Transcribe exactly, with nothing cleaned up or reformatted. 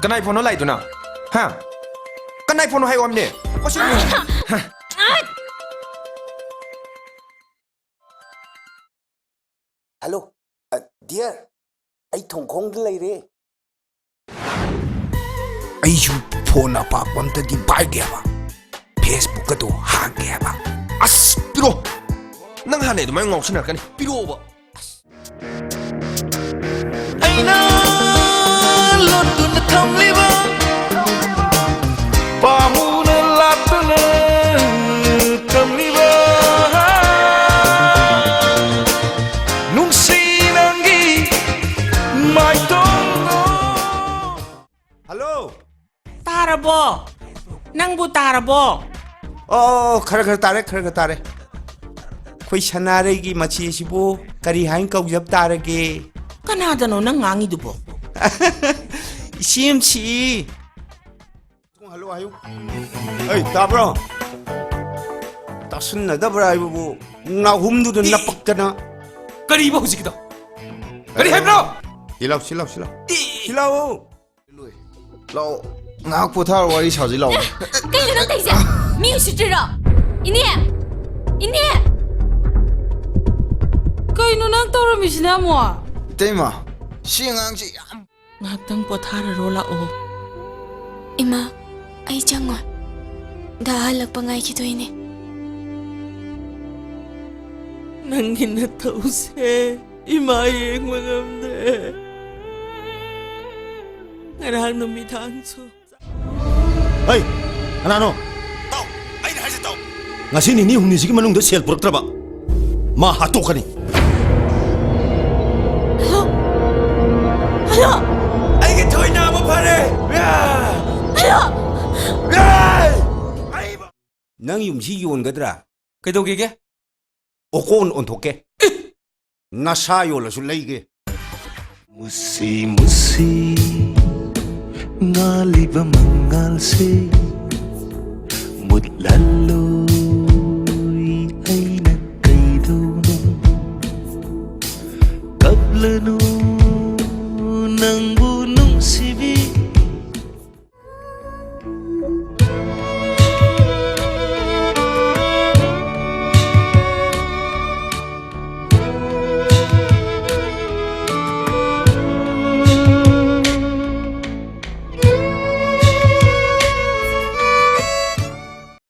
ꯀꯅꯥꯏ ꯐꯣꯟꯅꯣ ꯂꯥꯛꯏꯗꯨꯅ? ꯍꯥ? ꯀꯅꯥꯏ ꯐꯣꯟꯅꯣ ꯍꯥꯏꯌꯣ ꯍꯥꯏꯕꯅꯦ꯫ ꯃꯁꯤ ꯍꯜꯂꯣ, ꯑ, ꯗꯤꯌꯔ, ꯑꯩ ꯊꯣꯡꯈꯣꯡꯗ ꯂꯩꯔꯦ꯫ ꯑꯩꯁꯨ ꯐꯣꯟ ꯑꯄꯥꯛꯄ ꯑꯝꯇꯗꯤ ꯄꯥꯏꯒꯦꯕ, ꯐꯦꯁꯕꯨꯛꯀꯗꯣ ꯍꯥꯡꯒꯦ ꯍꯥꯏꯕ꯫ ꯑꯁ, ꯄꯤꯔꯛꯑꯣ꯫ ꯅꯪ ꯍꯥꯟꯅꯩ ꯑꯗꯨꯃꯥꯏꯅ ꯉꯥꯎꯁꯤꯟꯅꯔꯛꯀꯅꯤ꯫ ꯄꯤꯔꯛꯑꯣꯕ꯫ ꯑꯩꯅ ꯂꯣꯠꯇꯨꯅ ꯊꯝꯂꯤꯕ, ꯄꯥꯃꯨꯅ ꯂꯥꯠꯇꯨꯅ ꯊꯝꯂꯤꯕ, ꯅꯨꯡꯁꯤ ꯅꯪꯒꯤ ꯃꯥꯏꯊꯣꯡꯗꯣ꯫ ꯍꯜꯂꯣ꯫ ꯇꯥꯔꯕꯣ? ꯅꯪꯕꯨ ꯇꯥꯔꯕꯣ? ꯑꯣ, ꯈꯔ ꯈꯔ ꯇꯥꯔꯦ, ꯈꯔ ꯈꯔ ꯇꯥꯔꯦ꯫ ꯑꯩꯈꯣꯏ ꯁꯅꯥꯔꯩꯒꯤ ꯃꯆꯦꯁꯤꯕꯨ ꯀꯔꯤ ꯍꯥꯏꯅ ꯀꯧꯖꯕ ꯇꯥꯔꯒꯦ? ꯀꯅꯥꯗꯅꯣ ꯅꯪ ꯉꯥꯡꯉꯤꯗꯨꯕꯣ? ꯏꯆꯦ ꯑꯦꯝ ꯁꯤ꯫ ꯍꯜꯂꯣ ꯍꯥꯏꯌꯨ꯫ ꯑꯩ ꯇꯥꯕ꯭ꯔꯣ? ꯇꯥꯁꯤꯟꯅꯗꯕ꯭ꯔꯥ ꯍꯥꯏꯕꯕꯨ, ꯅꯥꯍꯨꯝꯗꯨꯗ ꯅꯄꯛꯇꯅ꯫ ꯀꯔꯤꯕ ꯍꯧꯖꯤꯛꯀꯤꯗꯣ? ꯀꯔꯤ ꯍꯥꯏꯕ꯭ꯔꯣ? ꯁꯤ ꯂꯥꯎ, ꯁꯤ ꯂꯥꯎ, ꯁꯤ ꯂꯥꯎ꯫ ꯁꯤ ꯂꯥꯎ꯫ ꯂꯥꯛꯑꯣ, ꯉꯥꯏꯍꯥꯛ ꯄꯣꯊꯥꯔ ꯋꯥꯔꯤ ꯁꯥꯁꯤ ꯂꯥꯛꯑꯣ꯫ ꯀꯩꯅꯣ ꯅꯪ ꯇꯧꯔꯤꯁꯦ? ꯃꯤ ꯎꯁꯤꯠꯇ꯭ꯔꯤꯔꯣ? ꯏꯅꯦ! ꯏꯅꯦ! ꯀꯩꯅꯣ ꯅꯪ ꯇꯧꯔꯝꯃꯤꯁꯤꯅ ꯑꯃꯨꯛ? ꯏꯇꯩꯃ, ꯁꯤ ꯑꯉꯥꯡꯁꯤ ꯌꯥꯝ ꯉꯥꯏꯍꯥꯛꯇꯪ ꯄꯣꯊꯥꯔꯔꯣ ꯂꯥꯛꯑꯣ꯫ ꯏꯃꯥ, ꯑꯩ ꯆꯪꯉꯣꯏ꯫ ꯗꯥ ꯍꯜꯂꯛꯄ ꯉꯥꯏꯈꯤꯗꯣꯏꯅꯦ꯫ ꯅꯪꯒꯤ ꯅꯊꯧꯁꯦ ꯏꯃꯥ ꯌꯦꯡꯕ ꯉꯝꯗ꯭ꯔꯦ꯫ ꯉꯔꯥꯡ ꯅꯨꯃꯤꯗꯥꯡꯁꯨ꯫ ꯍꯩ, ꯀꯅꯥꯅꯣ? ꯇꯥꯎ, ꯑꯩꯅ ꯍꯥꯏꯁꯦ ꯇꯥꯎ꯫ ꯉꯁꯤ ꯅꯤꯅꯤ ꯍꯨꯝꯅꯤꯁꯤꯒꯤ ꯃꯅꯨꯡꯗ ꯁꯦꯜ ꯄꯨꯔꯛꯇ꯭ꯔꯕ, ꯃꯥ ꯍꯥꯠꯇꯣꯛꯀꯅꯤ꯫ ꯍꯜꯂꯣ? ꯍꯜꯂꯣ? ꯑꯩꯒꯤ ꯊꯣꯏ ꯅꯥꯕ ꯐꯔꯦ꯫ ꯍꯜꯂꯣ? ꯑꯩ ꯅꯪ ꯌꯨꯝꯁꯤ ꯌꯣꯟꯒꯗ꯭ꯔꯥ? ꯀꯩꯗꯧꯒꯦꯒꯦ? ꯑꯣꯀꯣꯟ ꯑꯣꯟꯊꯣꯛꯀꯦ꯫ ꯅꯁꯥ ꯌꯣꯜꯂꯁꯨ ꯂꯩꯒꯦ꯫ ꯃꯨꯁꯤ ꯃꯨꯁꯤ ꯉꯥꯜꯂꯤꯕ ꯃꯉꯥꯜꯁꯦ ꯃꯨꯠꯍꯜꯂꯣ꯫